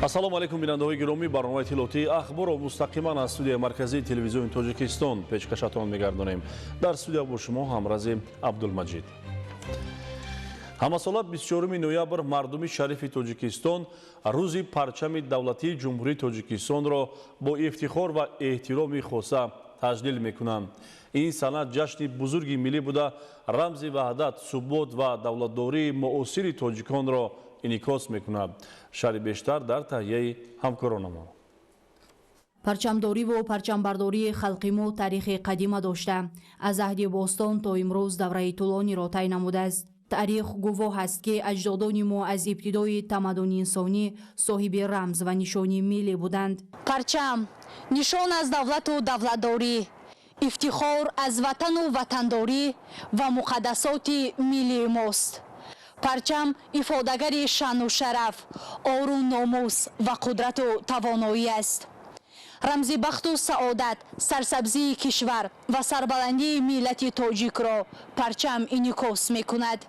Ассалому алайкум, бинандаҳои гиромӣ. Барномаи иттилоотии Ахборро мустақиман аз студияи марказии телевизиони Тоҷикистон пешкашатон мегардонем. Дар студия бо шумо ҳамрази Абдулмаҷид. Ҳамасола 24 ноябр мардуми шарифи Тоҷикистон рӯзи парчами давлатии Ҷумҳурии Тоҷикистонро бо ифтихор ва эҳтироми хоса таҷлил мекунанд. Ин санад ҷашни бузурги миллӣ буда, рамзи ваҳдат, субот ва давлатдории муосири тоҷиконро инъикос мекунад. Шарҳи бештар дар таҳияи ҳамкоронамон. Парчамдориву парчамбардории халқи мо таърихи қадима дошта, аз аҳди бостон то имрӯз давраи тӯлониро тай намудааст. Таърих гувоҳ аст, ки аҷдодони мо аз ибтидои тамаддуни инсонӣ соҳиби рамз ва нишони миллӣ буданд. Парчам нишон аз давлату давлатдорӣ, ифтихор аз ватану ватандорӣ ва муқаддасоти миллии мост. Парчам ифодагари шаъну шараф, ору номус ва қудрату тавоноӣ аст. Рамзи бахту саодат, сарсабзии кишвар ва сарбаландии миллати тоҷикро парчам инъикос мекунад.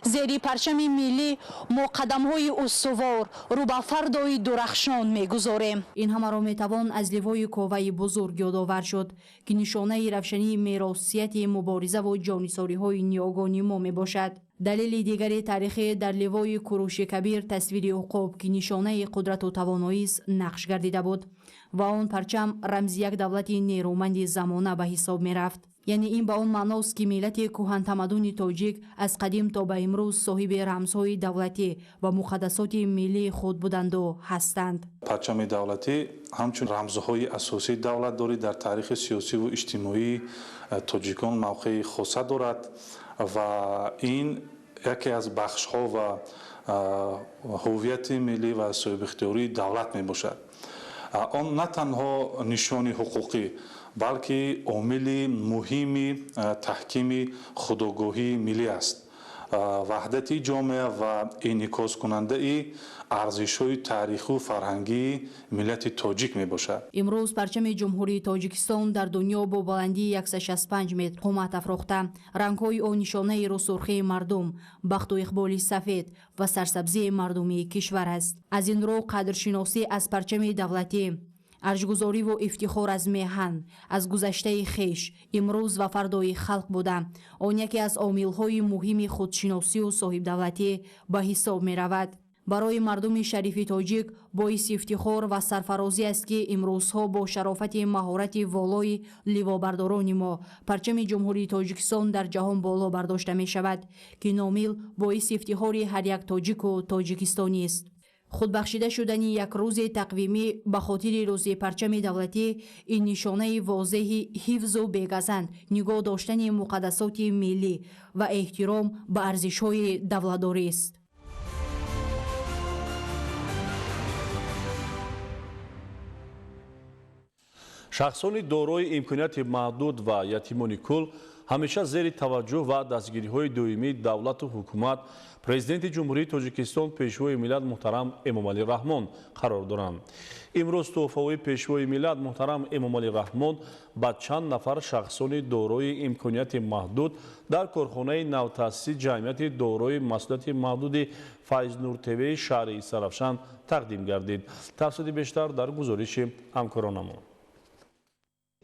Зери парчами миллӣ мо қадамҳои устувор рӯ ба фардои дурахшон мегузорем. Ин ҳамаро метавон аз ливои Коваи бузург ёдовар шуд, ки нишонаи равшании меросияти муборизаву ҷонисориҳои ниёгони мо мебошад. Далели дигари таърихӣ дар ливои Куруши Кабир тасвири уқоб, ки нишонаи қудрату тавоноист, нақш гардида буд ва он парчам рамзи як давлати нерӯманди замона ба ҳисоб мерафт. Яъне ин ба он маъност, ки миллати кӯҳантамаддуни тоҷик аз қадим то ба имрӯз соҳиби рамзҳои давлатӣ ва муқаддасоти миллии худ буданду ҳастанд. Парчами давлатӣ ҳамчун рамзҳои асосии давлатдорӣ дар таърихи сиёсиву иҷтимоии тоҷикон мавқеи хоса дорад ва ин яке аз бахшҳо ва ҳуввияти миллӣ ва соҳибихтиёрии давлат мебошад. Он на танҳо нишони ҳуқуқӣ, балки омили муҳими таҳкими худогоҳии миллӣ аст, ваҳдати ҷомеа ва инъикоскунандаи арзишҳои таърихию фарҳангии миллати тоҷик мебошад. Имрӯз парчами Ҷумҳурии Тоҷикистон дар дунё бо баландии 165 метр қомат афрохта, рангҳои он нишонаи рӯсурхии мардум, бахту иқболи сафед ва сарсабзии мардумии кишвар аст. Аз ин рӯ қадршиносӣ аз парчами давлатӣ, арҷгузориву ифтихор аз меҳан, аз гузаштаи хеш, имрӯз ва фардои халқ буда, он яке аз омилҳои муҳими худшиносию соҳибдавлатӣ ба ҳисоб меравад. Барои мардуми шарифи тоҷик боиси ифтихор ва сарфарозӣ аст, ки имрӯзҳо бо шарофати маҳорати волои ливобардорони мо парчами Ҷумҳурии Тоҷикистон дар ҷаҳон боло бардошта мешавад, ки номил боиси ифтихори ҳар як тоҷику тоҷикистонист. Худбахшида шудани як рӯзи тақвимӣ ба хотири рӯзи парчами давлатӣ ин нишонаи возеҳи ҳифзу бегазанд нигоҳ доштани муқаддасоти миллӣ ва эҳтиром ба арзишҳои давлатдорист. Шахсони дорои имконияти маҳдуд ва ятимони кул ҳамеша зери таваҷҷӯҳ ва дастгириҳои доимии давлату ҳукумат, Президенти Ҷумҳурии Тоҷикистон, Пешвои миллат муҳтарам Эмомалӣ Раҳмон қарор доранд. Имрӯз тӯҳфаҳои Пешвои миллат муҳтарам Эмомалӣ Раҳмон ба чанд нафар шахсони дорои имконияти маҳдуд дар корхонаи навтаъсиси ҷамъияти дорои масъулияти маҳдуди Файзнур ТВ шаҳри Истаравшан тақдим гардид. Тафсилоти бештар дар гузориши ҳамкоронамон.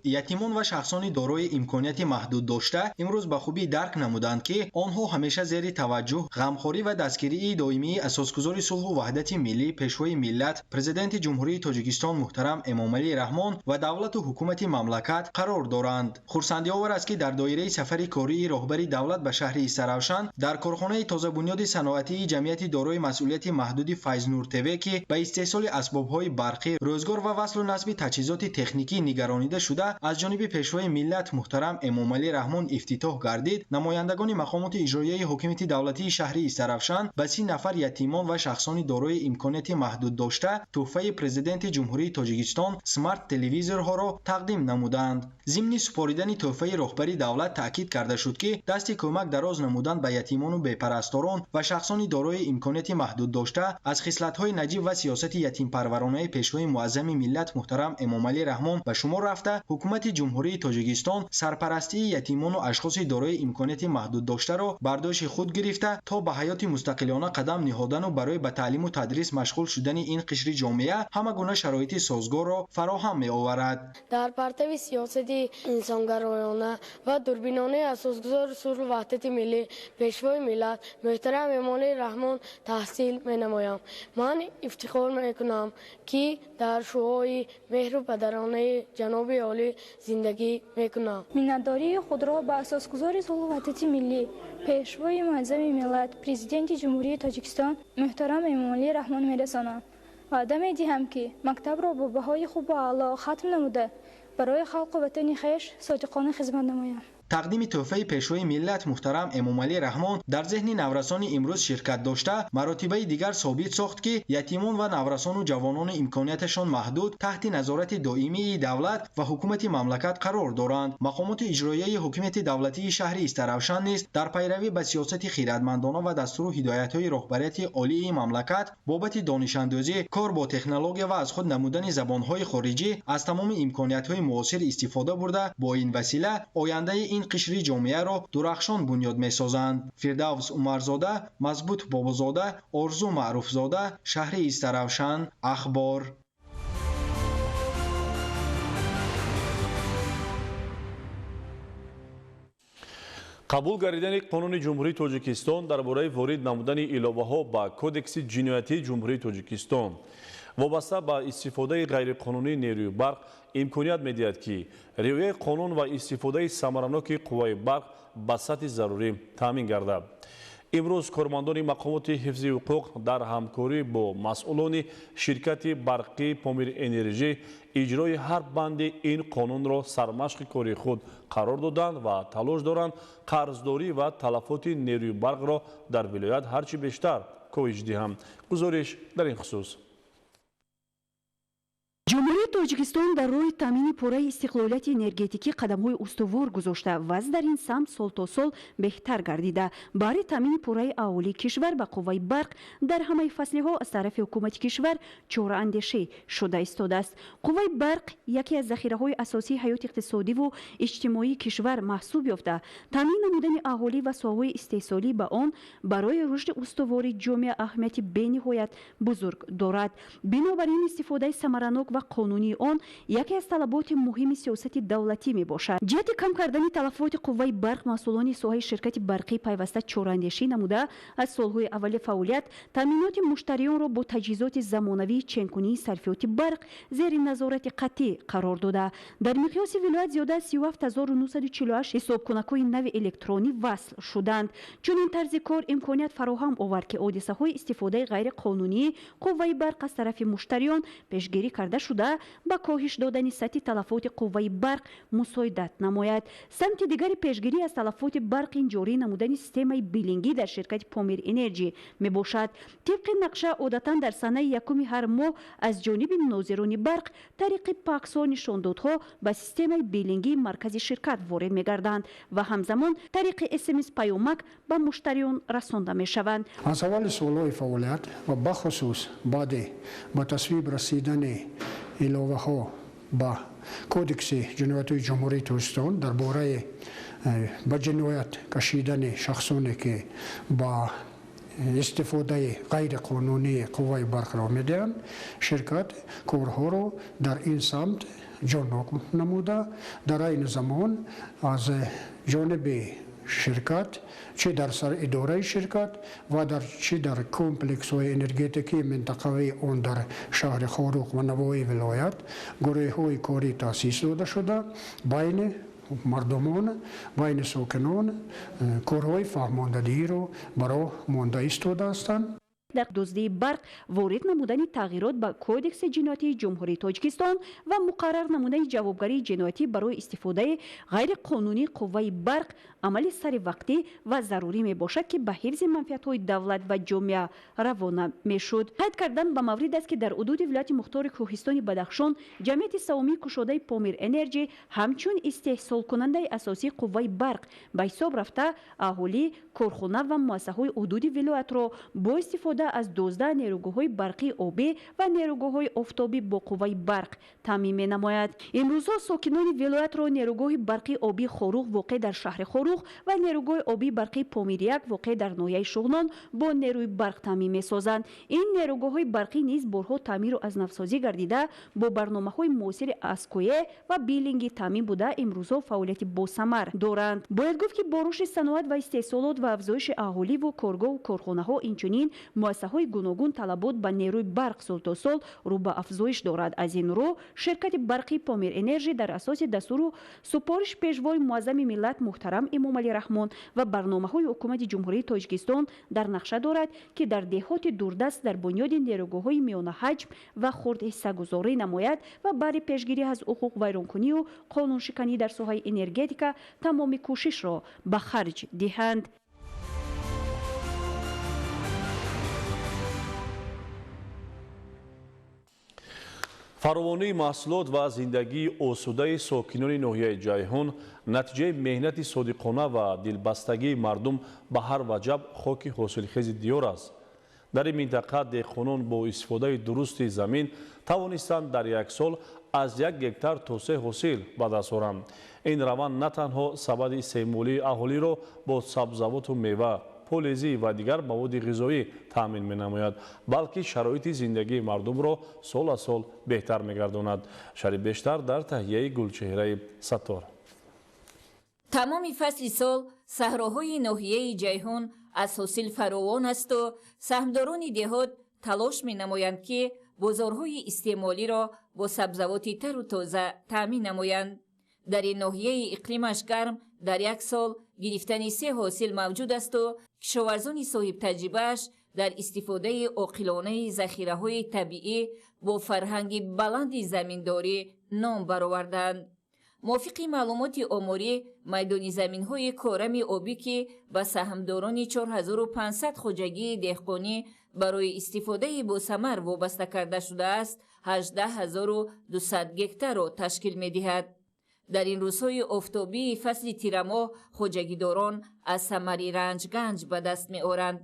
Ятимон ва шахсони дорои имконияти маҳдуд дошта имрӯз ба хубӣ дарк намуданд, ки онҳо ҳамеша зери таваҷҷӯҳ, ғамхорӣ ва дастгирии доимии асосгузори сулҳу ваҳдати миллӣ, Пешвои миллат, Президенти Ҷумҳурии Тоҷикистон муҳтарам Эмомалӣ Раҳмон ва давлату ҳукумати мамлакат қарор доранд. Хурсандиовар аст, ки дар доираи сафари кории роҳбари давлат ба шаҳри Истаравшан дар корхонаи тозабунёди саноатии ҷамъияти дорои масъулияти маҳдуди Файзнур ТВ, ки ба истеҳсоли асбобҳои барқӣ, рӯзгор ва васлу насби таҷҳизоти техникӣ нигаронида шуда, аз ҷониби Пешвои миллат муҳтарам Эмомалӣ Раҳмон ифтитоҳ гардид, намояндагони мақомоти иҷроияи ҳокимияти давлатии шаҳри Истаравшан ба 30 нафар ятимон ва шахсони дорои имконияти маҳдуд дошта тӯҳфаи Президенти Ҷумҳурии Тоҷикистон смарт телевизорҳоро тақдим намуданд. Зимни супоридани тӯҳфаи роҳбари давлат таъкид карда шуд, ки дасти кӯмак дароз намудан ба ятимону бепарасторон ва шахсони дорои имконияти маҳдуд дошта аз хислатҳои наҷиб ва сиёсати ятимпарваронаи Пешвои муаззами миллат муҳтарам Эмомалӣ Раҳмон ба шумор рафта, Ҳукумати Ҷумҳурии Тоҷикистон сарпарастии ятимону ашхоси дорои имконияти маҳдуд доштаро бар дӯши худ гирифта, то ба ҳаёти мустақилона қадам ниҳодану барои ба таълиму тадрис машғул шудани ин қишри ҷомеа ҳама гуна шароити созгорро фароҳам меоварад. Дар партави сиёсати инсонгароёна ва дурбинонаи асосгузори сулҳу ваҳдати миллӣ, Пешвои миллат муҳтарам Эмомалӣ Раҳмон таҳсил менамоям. Ман ифтихор мекунам, ки дар шуои меҳру падаронаи ҷаноби олӣ зиндагӣ мекунам. Миннатдории худро ба асосгузори сулҳу ваҳдати миллӣ, Пешвои муаззами миллат, Президенти Ҷумҳурии Тоҷикистон муҳтарам Эмомалӣ Раҳмон мерасонам. Ваъда медиҳам, ки мактабро бо баҳои хубу аъло хатм намуда, барои халқу ватани хеш содиқона хизмат намоям. Тақдими тӯҳфаи Пешвои миллат муҳтарам Эмомалӣ Раҳмон дар зеҳни наврасони имрӯз ширкат дошта, маротибаи дигар собит сохт, ки ятимон ва наврасону ҷавонони имконияташон маҳдуд таҳти назорати доимии давлат ва ҳукумати мамлакат қарор доранд. Мақомоти иҷроияи ҳукумати давлатии шаҳри Истаравшан низ дар пайравӣ ба сиёсати хиратмандона ва дастуру ҳидоятҳои роҳбарияти олии мамлакат бобати донишандӯзӣ, кор бо технология ва аз худ намудани забонҳои хориҷӣ аз тамоми имкониятҳои муосир истифода бурда, бо ин васила ояндаи ин қишри ҷомеаро дурахшон бунёд месозанд. Фирдавс Умарзода, Мазбут Бобозода, Орзу Маъруфзода, шаҳри Истаравшан, Ахбор. Қабул гардидани Қонуни Ҷумҳурии Тоҷикистон дар бораи ворид намудани иловаҳо ба Кодекси ҷиноятии Ҷумҳурии Тоҷикистон вобаста ба истифодаи ғайриқонунии нерӯи барқ имконият медиҳад, ки риояи қонун ва истифодаи самараноки қувваи барқ ба сатҳи зарурӣ таъмин гардад. Имрӯз кормандони мақомоти ҳифзи ҳуқуқ дар ҳамкорӣ бо масъулони ширкати барқии Помир Энержӣ иҷрои ҳар банди ин қонунро сармашқи кори худ қарор доданд ва талош доранд қарздорӣ ва талафоти нерӯи барқро дар вилоят ҳарчи бештар коҳиш диҳанд. Гузориш дар ин хусус. Ҷумҳурии Тоҷикистон дар роҳи таъмини пурраи истиқлолияти энергетикӣ қадамҳои устувор гузошта, вазъ дар ин самт сол то сол беҳтар гардида. Баҳри таъмини пурраи аҳолии кишвар ба қувваи барқ дар ҳамаи фаслиҳо аз тарафи ҳукумати кишвар чораандешӣ шуда истодааст. Қувваи барқ яке аз захираҳои асосии ҳаёти иқтисодиву иҷтимоии кишвар маҳсуб ёфта, таъмин намудани аҳолӣ ва соҳаҳои истеҳсолӣ ба он барои рушди устувори ҷомеа аҳамияти бениҳоят бузург дорад. Бинобар ин истифодаи самаранок ва қонунии он яке аз талаботи муҳими сиёсати давлатӣ мебошад. Ҷиҳати кам кардани талафоти қувваи барқ масъулони соҳаи ширкати барқӣ пайваста чораандешӣ намуда, аз солҳои аввали фаъолият таъминоти муштариёнро бо таҷҳизоти замонавии ченкунии сарфиёти барқ зери назорати қатъӣ қарор дода. Дар миқёси вилоят зиёда аз 37948 ҳисобкунакҳои нави электронӣ васл шуданд. Чунин тарзи кор имконият фароҳам овард, ки ҳодисаҳои истифодаи ғайриқонунии қувваи барқ аз тарафи муштариён пешгирӣ карда шуда, ба коҳиш додани сатҳи талафоти қувваи барқ мусоидат намояд. Самти дигари пешгирӣ аз талафоти барқ ин ҷорӣ намудани системаи билингӣ дар ширкати Помир Энерҷи мебошад. Тибқи нақша одатан дар санаи якуми ҳар моҳ аз ҷониби нозирони барқ тариқи паксҳо нишондодҳо ба системаи билингии маркази ширкат ворид мегарданд ва ҳамзамон тариқи смс паёмак ба муштариён расонда мешаванд. Аз аввали солҳои фаъолият ва бахусус баъди ба тасвиб расидани иловаҳо ба Кодекси ҷиноятии Ҷумҳурии Тоҷикистон дар бораи ба ҷиноят кашидани шахсоне, ки ба истифодаи ғайриқонунии қувваи барқро медиҳанд, ширкат корҳоро дар ин самт ҷоннок намуда, дар айни замон аз ҷониби ширкат, чӣ дар сар идораи ширкат ва чӣ дар комплексҳои энергетикии минтақавии он дар шаҳри Хоруғ ва навоҳии вилоят гурӯҳҳои корӣ таъсис дода шуда, байни мардумон, байни сокинон корҳои фаҳмондадиҳиро ба роҳ монда истода ҳастанд. Дар дуздии барқ ворид намудани тағйирот ба Кодекси ҷиноятии Ҷумҳурии Тоҷикистон ва муқаррар намудани ҷавобгарии ҷиноятӣ барои истифодаи ғайриқонунии қувваи барқ амали саривақтӣ ва зарурӣ мебошад, ки ба ҳифзи манфиатҳои давлат ва ҷомеа равона мешуд. Қайд кардан ба маврид аст, ки дар ҳудуди вилояти мухтори Кӯҳистони Бадахшон ҷамъияти савомии кушодаи Помир Энерҷи ҳамчун истеҳсолкунандаи асосии қувваи барқ ба ҳисоб рафта, аҳолӣ, корхона ва муассисаҳои ҳудуди вилоятро бо истифодаи буда, аз 12 нерӯгоҳҳои барқии обӣ ва нерӯгоҳҳои офтобӣ бо қувваи барқ таъмин менамояд. Имрӯзҳо сокинони вилоятро нерӯгоҳи барқии обии Хоруғ воқеъ дар шаҳри Хоруғ ва нерӯгоҳи обии барқии Помиряк воқеъ дар ноҳияи Шуғнон бо нерӯи барқ таъмин месозанд. Ин нерӯгоҳҳои барқӣ низ борҳо таъмиру аз навсозӣ гардида, бо барномаҳои муосири АСКОЕ ва билингӣ таъмин буда, имрӯзҳо фаъолияти босамар доранд. Бояд гуфт, ки бо рушди саноат ва истеҳсолот ва афзоиши аҳоливу коргоҳу корхонаҳо, инчунин муассисаҳои гуногун, талабот ба нерӯи барқ сол то сол рӯ ба афзоиш дорад. Аз ин рӯ ширкати барқии Помир Энержи дар асоси дастуру супориши Пешвои муаззами миллат муҳтарам Эмомалӣ Раҳмон ва барномаҳои Ҳукумати Ҷумҳурии Тоҷикистон дар нақша дорад, ки дар деҳоти дурдаст дар бунёди нерӯгоҳҳои миёнаҳаҷм ва хурд ҳиссагузорӣ намояд ва барои пешгирӣ аз ҳуқуқвайронкунию қонуншиканӣ дар соҳаи энергетика тамоми кӯшишро ба харҷ диҳанд. Фаровонии маҳсулот ва зиндагии осудаи сокинони ноҳияи Ҷайҳун натиҷаи меҳнати содиқона ва дилбастагии мардум ба ҳар ваҷаб хоки ҳосилхези диёр аст. Дар ин минтақа деҳқонон бо истифодаи дурусти замин тавонистанд дар як сол аз 1 гектар то 3 ҳосил ба даст оранд. Ин раванд на танҳо сабади истеъмолии аҳолиро бо сабзавоту мева, полезӣ ва дигар маводи ғизоӣ таъмин менамояд, балки шароити зиндагии мардумро сол аз сол беҳтар мегардонад. Шарҳи бештар дар таҳияи Гулчеҳраи Саттор. Тамоми фасли сол саҳроҳои ноҳияи Ҷайҳун аз ҳосил фаровон асту саҳмдорони деҳот талош менамоянд, ки бозорҳои истеъмолиро бо сабзавоти тару тоза таъмин намоянд. Дар ин ноҳияи иқлимаш гарм дар як сол гирифтани 3 ҳосил мавҷуд асту кишоварзони соҳибтаҷрибааш дар истифодаи оқилонаи захираҳои табиӣ бо фарҳанги баланди заминдорӣ ном бароварданд. Мувофиқи маълумоти оморӣ, майдони заминҳои корами обӣ, ки ба саҳмдорони 4500 хоҷагии деҳқонӣ барои истифодаи босамар вобаста карда шудааст, 18200 гектарро ташкил медиҳад. Дар ин рӯзҳои офтобии фасли тирамоҳ хоҷагидорон аз самари ранҷганҷ ба даст меоранд.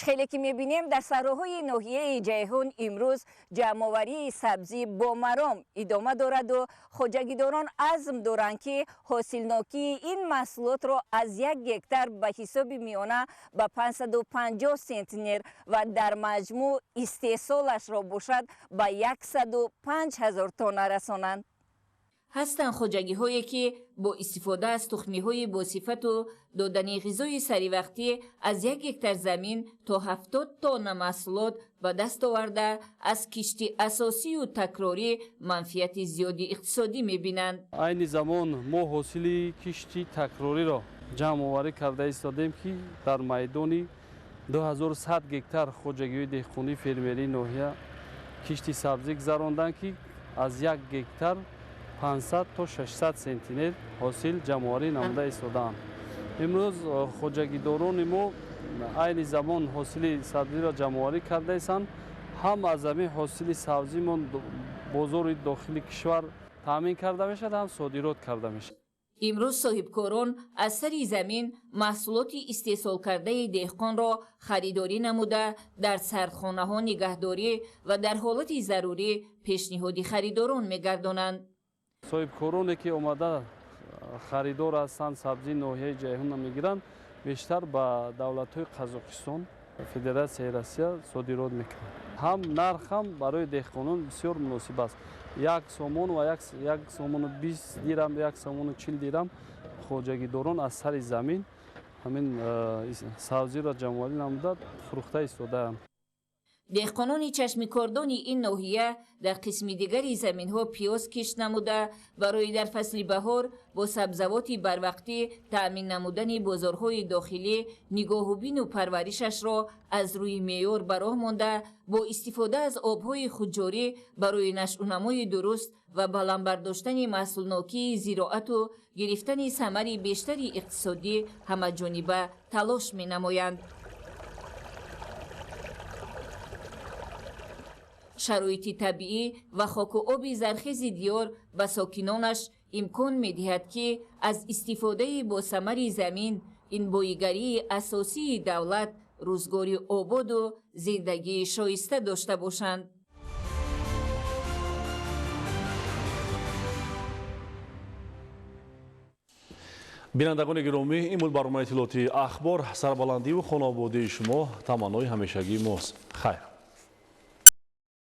Хеле ки мебинем, дар саҳроҳои ноҳияи Ҷайҳун имрӯз ҷамъоварии сабзӣ бо маром идома дораду хоҷагидорон азм доранд, ки ҳосилнокии ин маҳсулотро аз 1 гектар ба ҳисоби миёна ба 550 сентнер ва дар маҷмӯъ истеҳсолашро бошад ба 105 000 тонна расонанд. Ҳастанд хоҷагиҳое, ки бо истифода аз тухмиҳои босифату додани ғизои саривақтӣ аз 1 гектар замин то 70 тонна маҳсулот ба даст оварда, аз кишти асосию такрорӣ манфиати зиёди иқтисодӣ мебинанд. Айни замон мо ҳосили кишти такрориро ҷамъоварӣ карда истодем, ки дар майдони 2100 гектар хоҷагиҳои деҳқонии фермерии ноҳия кишти сабзӣ гузаронданд, ки аз 1 гектар 500 то 600 сентинер ҳосил ҷамъоварӣ намуда истодаанд. Имрӯз хоҷагидорони мо айни замон ҳосили сабзиро ҷамъоварӣ кардаистанд. Ҳам аз ҳамин ҳосили сабзимон бозори дохили кишвар таъмин карда мешавад, ҳам содирот карда мешавад. Имрӯз соҳибкорон аз сари замин маҳсулоти истеҳсолкардаи деҳқонро харидорӣ намуда, дар сардхонаҳо нигаҳдорӣ ва дар ҳолати зарурӣ пешниҳоди харидорон мегардонанд. Соҳибкороне ки омада харидор ҳастанд, сабзии ноҳияи Ҷайҳунро мегиранд, бештар ба давлатҳои Қазоқистон, Федератсияи Россия содирот мекунанд. Ҳам нарх ҳам барои деҳқонон бисёр муносиб аст. 1 сомон ва 1 сомону 20 дирам, 1 сомону 40 дирам хоҷагидорон аз сари замин ҳамин сабзиро ҷамъоварӣ намуда фурӯхта истодаанд. Деҳқонони чашмикордони ин ноҳия дар қисми дигари заминҳо пиёз кишт намуда, барои дар фасли баҳор бо сабзавоти барвақтӣ таъмин намудани бозорҳои дохилӣ нигоҳубину парваришашро аз рӯи меъёр ба роҳ монда, бо истифода аз обҳои худҷорӣ барои нашъунамои дуруст ва баланд бардоштани маҳсулнокии зироату гирифтани самари бештари иқтисодӣ ҳамаҷониба талош менамоянд. Шароити табиӣ ва хоку оби зархези диёр ба сокинонаш имкон медиҳад, ки аз истифодаи босамари замин, ин боигарии асосии давлат, Рӯзгори ободу зиндагии шоиста дошта бошанд. Бинандагони гиромӣ, ин буд барномаи иттилоотии Ахбор. Сарбаландиву хонаободии шумо таманнои ҳамешагии мост. Хайр.